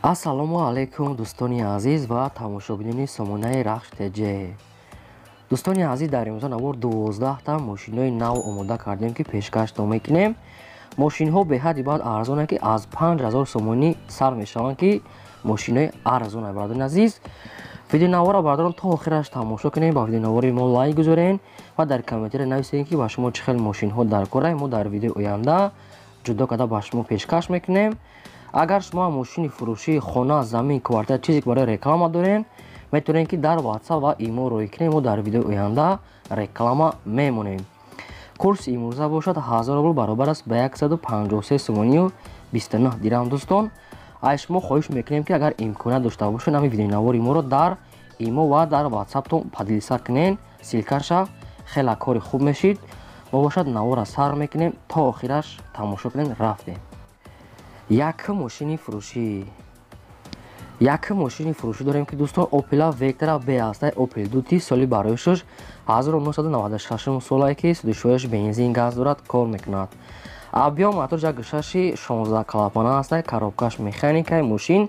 Ассалому алайкум, дӯстони азиз ва тамошобинони сомонаи Рахш ТЖ. Дӯстони азиз, дар имрӯза навор 12та мошинҳои нав омода кардем, ки пешкаштон мекунем. Мошинҳо беҳадди баъд арзонанд, ки аз 5000 сомонӣ сар мешаванд, ки мошинҳои арзонанд. Бародарони азиз, видеонавора бародарон то охираш тамошо кунем, ба видеонавори мо лайк гузорен ва дар комментария нависед, ки ба шумо чӣ хел мошинҳо дар коранд. Мо дар видеои оянда ҷудо карда ба шумо пешкаш мекунем. Агар шумо мошини фурӯшии хона, замин, квартира, чизе ки барои реклама дорен, метавонед, ки дар WhatsApp ва имо рӯй кунем, мо дар видеои оянда реклама мемонем. Курси имрӯза бошад 1000 рубл баробар аст ба 153 сомонию 29 дирам. Дӯстон, аз шумо хоҳиш мекунем, ки агар имконият дошта бошед, ҳамин видеонавори моро дар имо ва дар WhatsApp-тон поделиться кунен, ссылка ша хеле кори хуб мешид. Мо бошад навора сар мекунем, то охираш тамошо кунем. Рафтем. Якум мошини фурӯшӣ, якум мошини фурӯшӣ дорем, ки дӯстон Opel Vectra B аст. Opel Duty, соли бароишаш 1996 солае, ки судишояш бензин газ дорад, кор мекунад. Объём мотор 1,6, 16 клапана аст, коробка ш механикаи. Мошин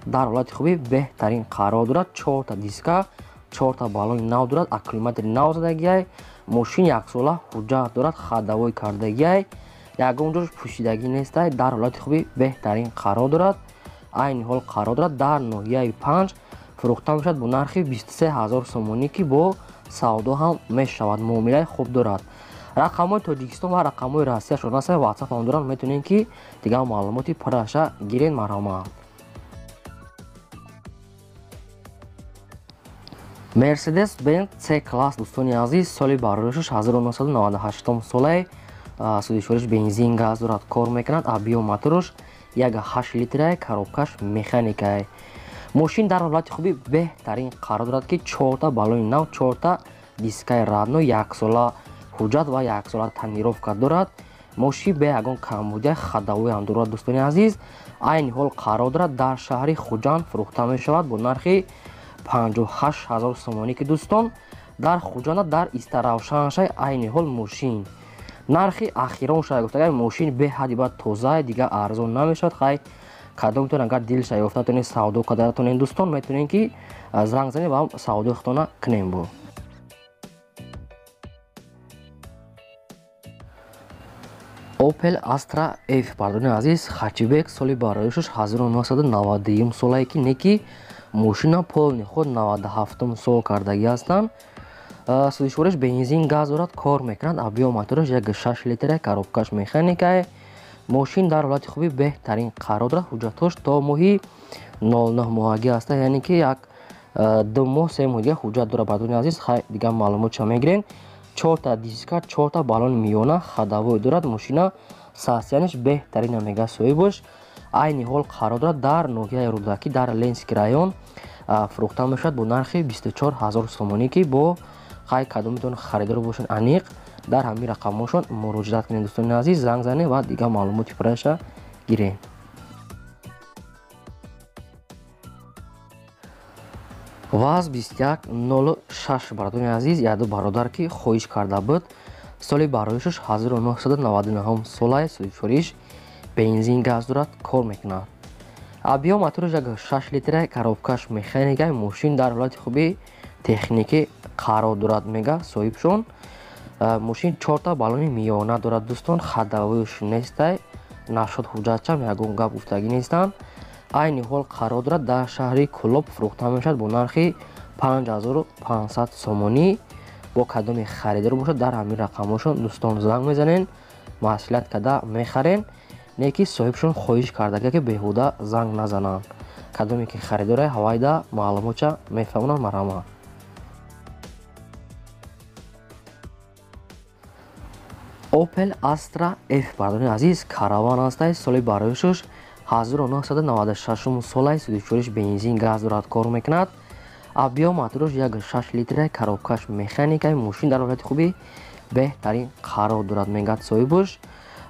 дар ҳолати хуби беҳтарин қарор дорад, чорта диска, чорта баллони нав дорад, аккумулятори нав задагиай. Мошин яксола ҳуҷҷат дорад, ходовой кардагиай, ягон ҷош пӯшидагӣ нестай, дар ҳолати хуби беҳтарин қарор дорад. Айни ҳол қарор дорад дар ноҳияи Панҷ, фурӯхта мешавад бо нархи 23 ҳазор сомонӣ, ки бо савдо ҳам мешавад, муомилаи хуб дорад. Рақамҳои Тоҷикистон ва рақамҳои Россияшон аст, WhatsApp ҳам доранд, метавонед, ки дигар маълумоти пурраша гирен. Марҳамат. Мерседес Бенз С класс, дӯстони азиз, соли бароишаш 1998 солае, судишориш бензин газ дорад, кор мекунад. Объём моторш 1,8 литрае, коробка ш механикае. Мошин дар ҳолати хуби беҳтарин қарор дорад, ки чорта баллони нав, чорта дискаи родной, яксола ҳуҷҷат ва яксола тонировка дорад. Мошин бе ягон камбудия, ходовой ҳам дорад. Дӯстони азиз, айни ҳол қарор дорад дар шаҳри Хуҷанд, фурӯхта мешавад бо нархи 58 ҳазор сомонӣ, ки дӯстон дар Хуҷанда, дар Истаравшаншай. Айни ҳол мошин нархи ахирон шуда гуфтагар, мошин беҳадди баъд тоза, дигар арзон намешавад. Хай, кадомтон агар дилша ёфта тонед, савдо карда тонед, дӯстон, метавонед, ки занг занед ва савдои худтона кунем. Бо Opel Astra F, бардони азиз, хэтчбек, соли бароишаш 1991 солае, ки неки мошина полный ход 97 сол кардагӣ ҳастанд. Судишвориш бензин газ дорад, кор мекунад. Объём мотораш 1,6 литра, коробка ш механикае. Мошин дар ҳолати хуби беҳтарин қарор дорад. Ҳуҷҷатҳош то моҳи 09 моҳагӣ аст, яъне ки як 2 моҳ, 3 моҳ дигар ҳуҷҷат дорад. Бардони азиз, хай, дигар маълумотша мегирем. Чорта диска, чорта баллони миёна, ходовой дорад. Мошина состояние ш беҳтарина, мега соҳибаш. Айни ҳол қарор дорад дар ноҳияи Рӯдакӣ, дар Ленинский район, фурӯхта мешавад бо нархи 24 ҳазор сомонӣ, ки бо хай кадомитон харидор бошед, аниқ дар ҳамин рақамҳошон муроҷиат кунед. Дӯстони азиз, занг занед ва дигар маълумоти пурраша гиред. ВАЗ 2106, бародарони азиз, яду бародар ки хоҳиш карда буд. Соли бароишаш 1999 солае, судишориш бензин газ дорад, кор мекунад. Объём мотораш 1,6 литра, коробка ш механика. Мошин дар ҳолати хуби техникӣ қарор дорад, мега соҳибшон. Мошин чорта баллони миёна дорад, дӯстон, ходовой ш нестай. Нашуд ҳуҷҷатчам ягон гап гуфтагӣ нестанд. Айни ҳол қарор дорад дар шаҳри Кӯлоб, фурӯхта мешавад бо нархи 5500 сомонӣ. Бо кадоме харидор бошад, дар ҳамин рақамҳошон дӯстон занг мезанен, маслиҳат карда мехарен. Не ки соҳибшон хоҳиш кардага, ки беҳуда занг назананд. Кадоме ки харидора, ҳавайда маълумотша мефаҳмонанд. Марҳамат. Opel Astra F, бардони азиз, караван ҳастай, соли бароишаш 1996 солай, судишориш бензин газ дорад, кор мекунад. Объём мотораш 1,6 литра, коробка ш механикаи. Мошин дар ҳолати хуби беҳтарин қарор дорад, мегӯяд соҳибаш.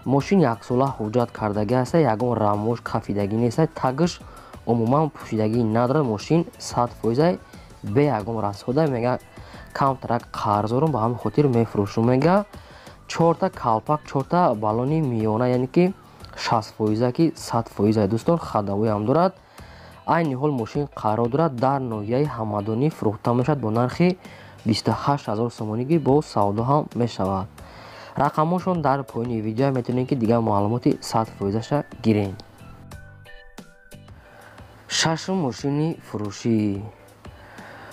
Мошин яксола ҳуҷҷат кардагӣ аста, ягон рамош кафидагӣ неста, тагш умуман пӯшидагӣ надорад. Мошин 100 фоизай, бе ягон расхода. Мега, камтарак қарздорум, ба ҳамин хотир мефурӯшум, мега. Чорта калпак, чорта баллони миёна, яъне ки 60 фоиза, ки 100 фоиза, дӯстон, ходовой ҳам дорад. Айни ҳол мошин қарор дорад дар ноҳияи Ҳамадонӣ, фурӯхта мешавад бо нархи 28 000 сомонӣ, ки бо савдо ҳам мешавад. Рақамҳошон дар поёни видео, метавонед ки дигар маълумоти 100%-аша гиред. Шашум мошини фурӯшӣ.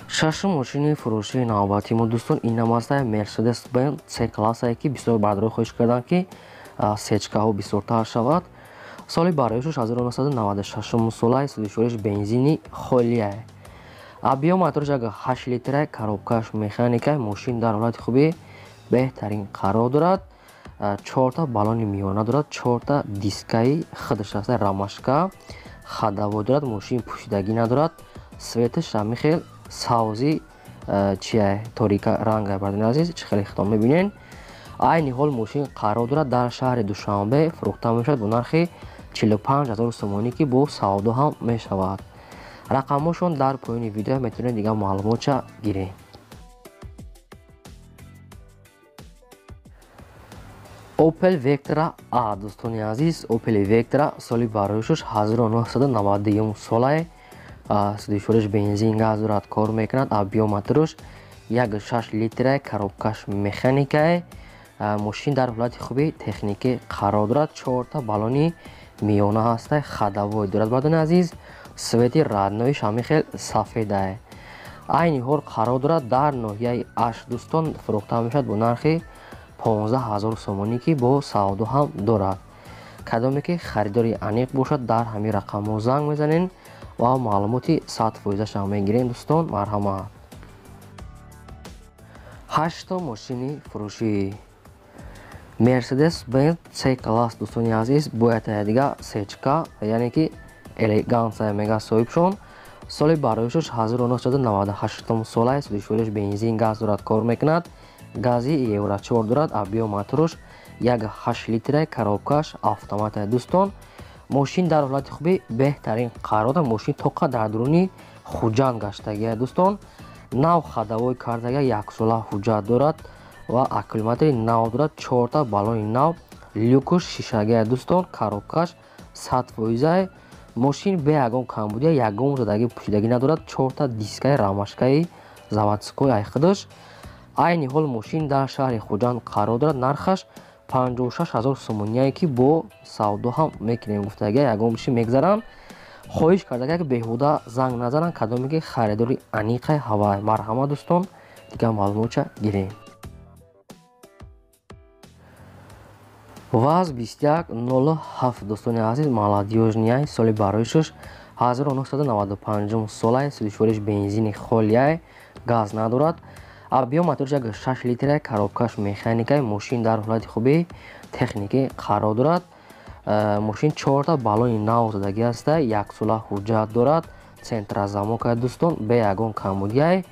Шашум мошини фурӯшии навбатии мо, дӯстон, инам ҳастае Мерседес Бенз С классае, ки бисёр бардорӣ хоҳиш карданд, ки сечкаҳо бисёртар шавад. Соли бароишаш 1996 солаи, сӯзишвориш бензини холия. Объём мотораш 8 литра, коробкаш механика. Мошин дар ҳолати хуби беҳтарин қарор дорад. Чорта баллони миёна дорад, чорта дискаи худаш аст, рамашка, ходовой дорад. Мошин пӯшидагӣ надорад. Цветаш ҳами хел савзи чия, торика ранга, бардони азиз, чӣ хеле хитом мебинен. Айни ҳол мошин қарор дорад дар шаҳри Душанбе, фурӯхта мешавад бо нархи 45 000 сомонӣ, ки бо савдо ҳам мешавад. Рақамҳошон дар поёни видео, метавонед дигар маълумотша гиред. Opel Vectra A, дӯстони азиз, Opel Vectra соли бароишаш 1991 солае, сӯзишвориш бензин газ дорад, кор мекунад. Объём мотораш 1,6 литра, коробкаш механикае. Мошин дар ҳолати хуби техникӣ қарор дорад. Чорта баллони миёна ҳаста, ходовой дорад, бардони азиз. Цвети родноиш ҳамин хел сафедае. Айни ҳол қарор дорад дар ноҳияи Ашт, дӯстон, фурӯхта мешавад бо нархи 15 000 сомонӣ, ки бо савдо ҳам дорад. Кадоме ки харидори аниқ бошад, дар ҳамин рақамҳо занг мезанед ва маълумоти 100%-аша мегиред, дӯстон, марҳамат. Ҳашто мошини фурӯшӣ. Мерседес Бенз С класс, дӯстони азиз, бояд дига сечка, яъне ки элегансия мега соҳибшон. Соли бароишаш 1998 солае, сӯзишвориш бензин газ дорад, кор мекунад. Гази евро 4 дорад. Объём мотораш 1,8 литра, коробкаш автомат. Дӯстон, мошин дар ҳолати хуби беҳтарин қарор дорад. Мошин тоқа дар дуруни Хуҷанд гаштагия, дӯстон. Нав ходовой кардага, яксола ҳуҷҷат дорад ва аккумулятори нав дорад, чорта баллони нав, люкуш шишагия, дӯстон, коробкаш 100%. Мошин бе ягон камбудия, ягон задагӣ пӯшидагӣ надорад. Чорта дискаи рамашкаи заводской ай худаш. Айни ҳол мошин дар шаҳри Хуҷанд қарор дорад. Нархаш 56 000 сомоние, ки бо савдо ҳам мекунем гуфтага, ягон чӣ мегзаранд. Хоҳиш кардага, ки беҳуда занг назананд, кадоме ки харидори аниқаи ҳавай. Марҳамат, дӯстон, дигар маълумотша гирем. ВАЗ 2107, дӯстони азиз, молодёжнияй, соли бароишаш 1995 солае, сӯзишвориш бензини холияй, газ надорад. Объём мотораш 6 литра, коробкаш механикай. Мошин дар ҳолати хуби техникӣ қарор дорад. Мошин чорта баллони нав задагӣ аста, яксола ҳуҷҷат дорад, центрозамока, дӯстон, бе ягон камбудияй.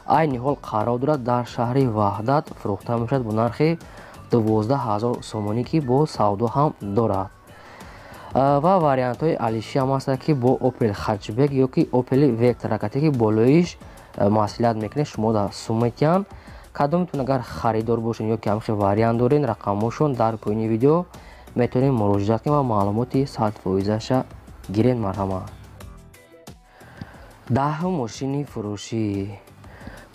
Айни ҳол қарор дорад дар шаҳри Ваҳдат, фурӯхта мешавад бо нархи 12 000 сомонӣ, ки бо савдо ҳам дорад. Ва вариантҳои алиши ҳам ҳастанд, ки бо Opel Hatchback ё ки Opel Vectra кате, ки болоиш маслиҳат мекунед, шумо дар сумметиан. Кадометон агар харидор бошед ё ки ҳамхел вариант доред, рақамҳошон дар поёни видео, метавонед муроҷиат кунед ва маълумоти 100%-аша гиред, марҳамат. Даҳум мошини фурӯшӣ.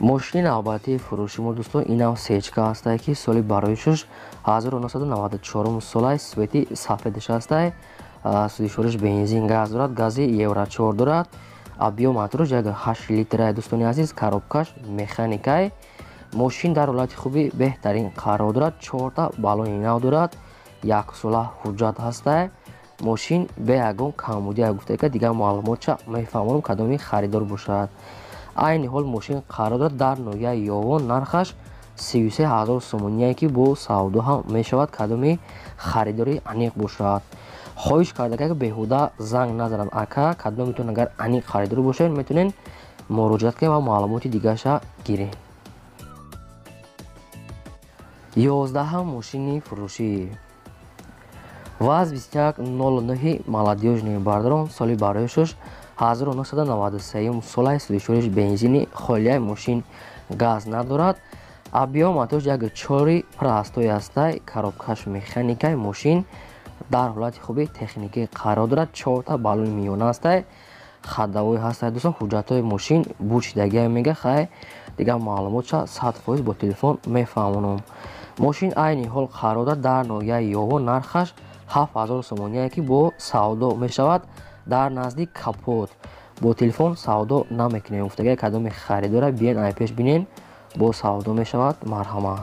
Мошини навбатии фурӯши мо, дӯстон, инам сечка ҳастае, ки соли бароишаш 1994 солаи, цвети сафедаш ҳастае. Сӯзишвориш бензин газ дорад, гази евро 4 дорад. Объём мотораш 1,8 литра, дӯстони азиз, коробкаш механикай. Мошин дар ҳолати хуби беҳтарин қарор дорад. Чорта баллони нав дорад, яксола ҳуҷҷат ҳастае. Мошин бе ягон камбудия гуфтага, дигар маълумотша мефаҳмонам, кадоми харидор бошад. Айни ҳол мошин қарор дорад дар ноҳияи Ёвон, нархаш 33 000 сомоние, ки бо савдо ҳам мешавад, кадоми харидори аниқ бошад. Хоҳиш кардага, ки беҳуда занг назананд, ака. Кадометон агар аниқ харидор бошед, метавонед муроҷиат кунед ва маълумоти дигарша гиред. 11-ҳам мошини фурӯшӣ. ВАЗ 2109 молодёжный, бардорон, соли бароишаш 1993 солаи, сӯзишвориш бензини холияй. Мошин газ надорад. Объём мотораш 1,4 простой ҳастай, коробкаш механикай. Мошин дар ҳолати хуби техникӣ қарор дорад. Чорта баллони миёна ҳастай. Ходовой ҳаста, дӯстон. Ҳуҷҷатҳои мошин бучидагия мега. Хай, дигар маълумотша 100% бо телефон мефаҳмонам. Мошин айни ҳол қарор дорад дар ноҳияи Ёво, нархаш 7000 сомоние, ки бо савдо мешавад. Дар назди капот бо телефон савдо намекунем гуфтагия. Кадоме харидора, биен, ай пеш бинен, бо савдо мешавад. Марҳамат.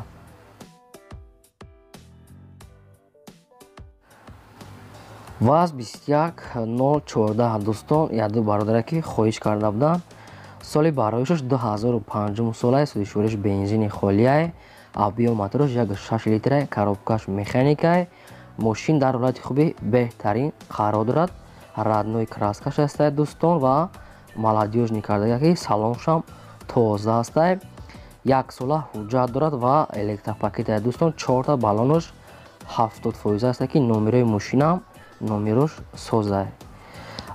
ВАЗ 21014, дӯстон, яду бародаре ки хоҳиш карда буданд. Соли бароишаш 2005 солае, сӯзишвориш бензини холияе, объём мотораш 1,6 литрае, коробкаш механикае. Мошин дар ҳолати хуби беҳтарин қарор дорад, родной краскаш ҳастае, дӯстон, ва молодёжный кардага, ки салоншам тоза ҳастае. Яксола ҳуҷҷат дорад ва электропакетае, дӯстон. Чорта баллонош 70% ҳастае, ки номерои мошинам номерош созае.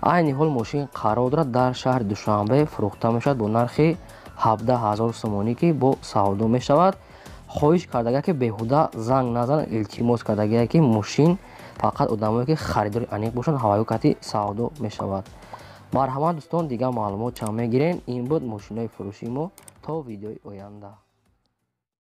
Айни ҳол мошин қарор дорад дар шаҳри Душанбе, фурӯхта мешавад бо нархи 17 000 сомонӣ, ки бо савдо мешавад. Хоҳиш кардага, ки беҳуда занг назанад, илтимос кардагия, ки мошин фақат одамое ки харидори аниқ бошанд, ҳавайё кати савдо мешавад. Марҳамат, дӯстон, дигар маълумот чанд мегирем. Ин буд мошинои фурӯшии мо. То видеои оянда.